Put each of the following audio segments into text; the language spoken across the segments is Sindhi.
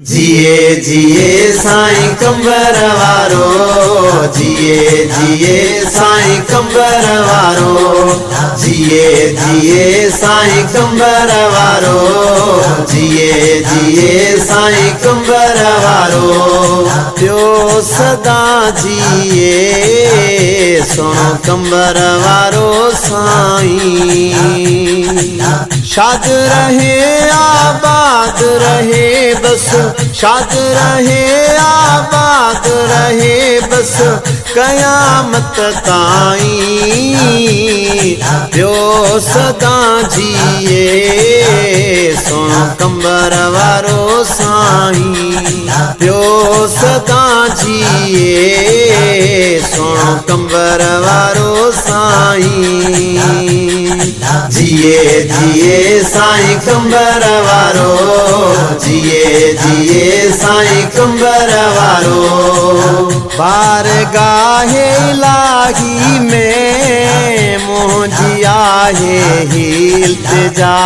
جيئي جيئي سائين قمبر وارو جيئي جيئي سائين قمبر وارو جيئي جيئي سائين قمبر وارو جيئي جيئي سائين قمبر وارو پيو سدا جيئي سهڻو قمبر وارو سائين. شاد رهي آباد رهي بس شاد رهي آباد رهي بس قيامت تائين پيو سدا جيئي سهڻو قمبر وارو سائين پيو سدا جيئي سهڻو قمبر وارو سائين. جيئي جيئي سائين قمبر وارو جيئي جيئي سائين قمبر وارو. بارگاهه الاهي ۾ منهنجي آهي هي التجا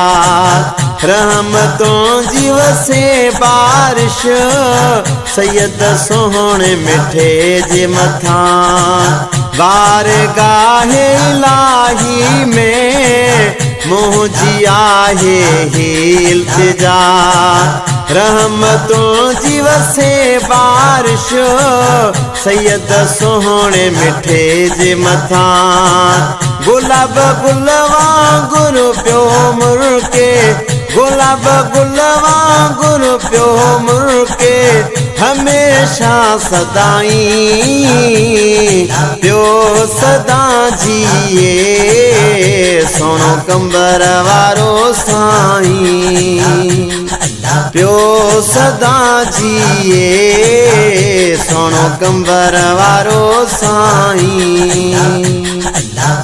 رحم تنهنجي وسي بارش سيد سهڻي مٺي جي مٿان بارگاهه الاهي ۾ منهنجي آهي هي التجا رحم تنهنجي وسي بارش سيد سهڻي مٺي جي مٿان گلاب گل وانگر پيو مرڪي گلاب گل وانگر پيو مرڪي هميشه سدائين پيو سدا جيئي سهڻو قمبر وارو سائين پيو سدا جيئي سهڻو قمبر وارو سائين.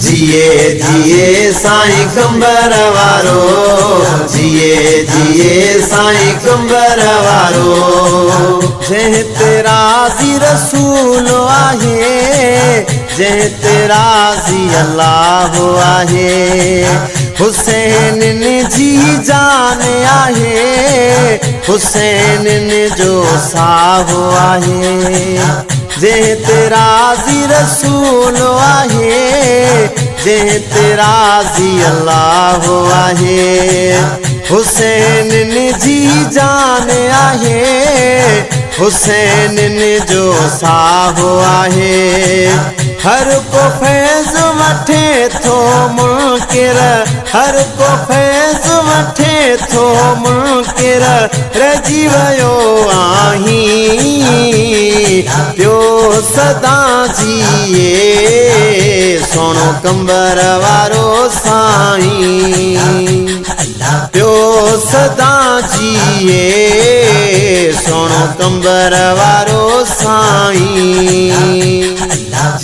جيئي جيئي سائين قمبر وارو جيئي جيئي سائين قمبر وارو. جنهن تي راضي رسول آهي جنهن تي راضي الله آهي حسينن جي جان آهي حسينن جو ساهه آهي. جنهن تي راضي رسول آهي، جنهن تي راضي الله آهي، حسينن جي جان آهي، حسينن جو ساهه آهي. هر ڪو فيض وٺي ٿو منڪر، هر ڪو فيض وٺي ٿو منڪر، رهجي ويو آهين پيو سدا جيئي سهڻو قمبر وارو سائين پيو سدا جيئي سهڻو قمبر وارو سائين.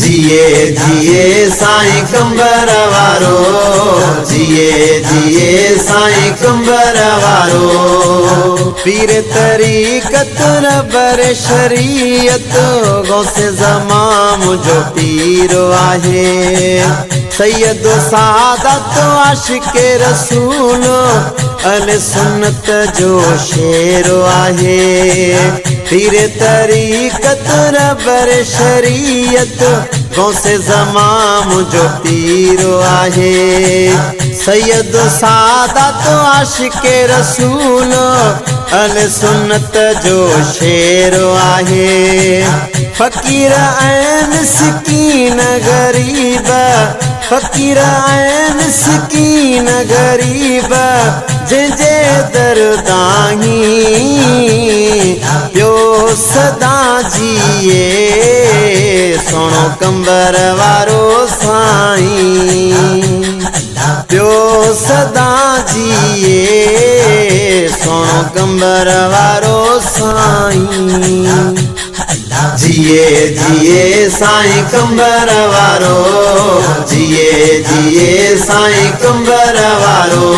جيئي جيئي سائين قمبر وارو جيئي جيئي سائين قمبر وارو. پير طريقت رهبر شريعت غوث زمان منهنجو پير آهي سيد سادات عاشق رسول اهل سنت جو شير آهي پير طريقت رهبر شريعت غوث زمان منهنجو پير آهي سيد سادات عاشق رسول اهل سنت جو شير آهي فقير ۽ مسڪين غريب فقير ۽ مسڪين غريب جنهن جي در دانهين پيو سدا جيئي سهڻو قمبر وارو سائين. پيو سدا جيئي سهڻو قمبر وارو سائين. جيئي جيئي سائين قمبر وارو جيئي جيئي سائين قمبر وارو.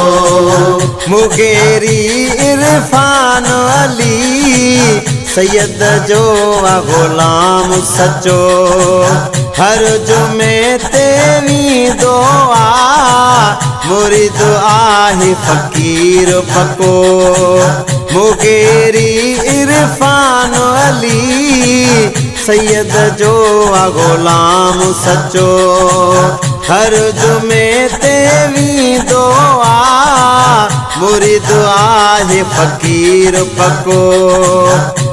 مغيري عرفان علي سيد جو آ غلام سچو هر جمعي تي ويندو آ. مريد آهي فقير پڪو. مغيري عرفان علي، سيد جو آ غلام سچو. هر جمعي تي ويندو آ، مريد آهي فقير پڪو.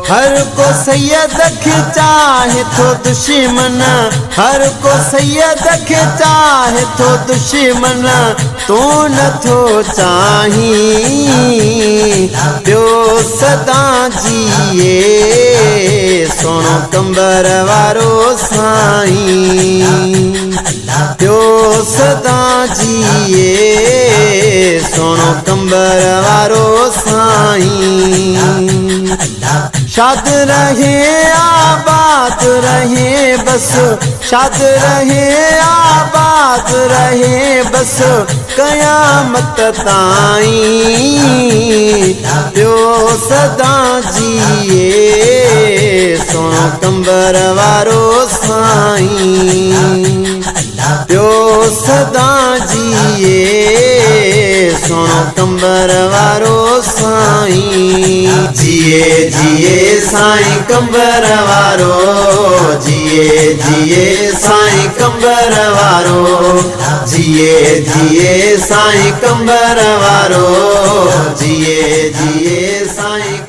هر ڪو سيد کي چاهي ٿو دشمن، هر ڪو سيد کي چاهي ٿو دشمن، تون نه ٿو چاهين پيو سدا جيئي سهڻو قمبر وارو سائين. پيو سدا جيئي سهڻو قمبر وارو سائين. شاد رهي آباد رهي بس، شاد رهي آباد رهي بس قيامت تائين. پيو سدا جيئي سهڻو قمبر وارو سائين. پيو سدا جيئي سهڻو قمبر وارو سائين. جيئي جيئي سائين قمبر وارو، جيئي جيئي سائين قمبر وارو، جيئي جيئي سائين قمبر وارو، جيئي جيئي سائين.